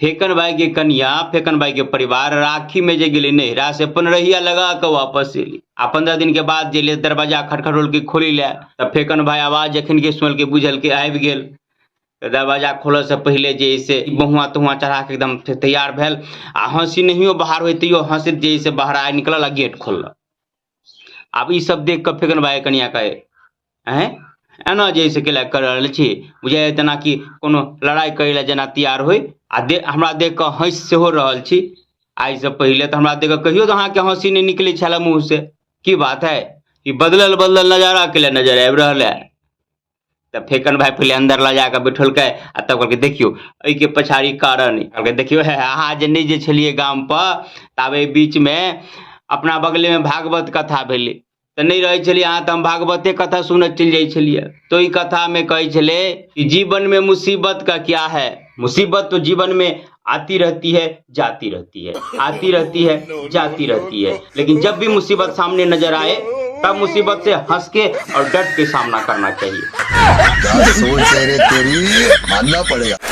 फेकन भाई के कनिया, फेकन भाई के परिवार राखी में जे गेलै नैहरा से पनरहिया लगा के वापस एली आ 15 दिन के बाद जे दरवाजा खटखटोल के खोली ले तऽ फेकन भाई आवाज जखन के सुनल के बुझल के आबि गेल। तऽ दरवाजा खोलऽ से पहिले जे से बहुआ तहुआ चढ़ा के एकदम तैयार भेल आ हँसी नहियो बाहर होय तैयो हँसैत जे से बाहर आइ निकलल आ गेट खोललक। आब ई सब देख कऽ फेकन भाई कनिया कहे आँय एना जे से केला कर रहल छी, बुझाइए जेना कि कोनो लड़ाइ करै लए जेना तैयार होइ आ दे हमरा देख कऽ हँसि सेहो रहल छी। आइसँ पहिले तऽ हमरा देख कऽ कहियो तऽ अहाँके हँसी नहि निकलै छलए मुँहसँ, की बात है ई बदलल बदलल नजारा केला नजर आबि रहल है। तऽ फेकन भाई पहिले अन्दर लऽ जाकऽ बैठौलकै आ तब कहलकै देखियौ एहिके पछाड़ी कारण अइ। कहलकै देखियौ हे अहाँ जे नहि जे छलियै गामपर ताबे बीचमे अपना बगलेमे भागवत कथा भेलै तऽ नहि रहै छलियै अहाँ तऽ हम भागवते कथा सुनऽ चलि जाइ छलियै। तऽ ओहि कथामे कहै छलै कि जीवन में मुसीबत का क्या है, मुसीबत तो जीवन में आती रहती है जाती रहती है, आती रहती है जाती रहती है, लेकिन जब भी मुसीबत सामने नजर आए तब मुसीबत से हंस के और डट के सामना करना चाहिए। क्या सोच है रे तेरी, मानना पड़ेगा।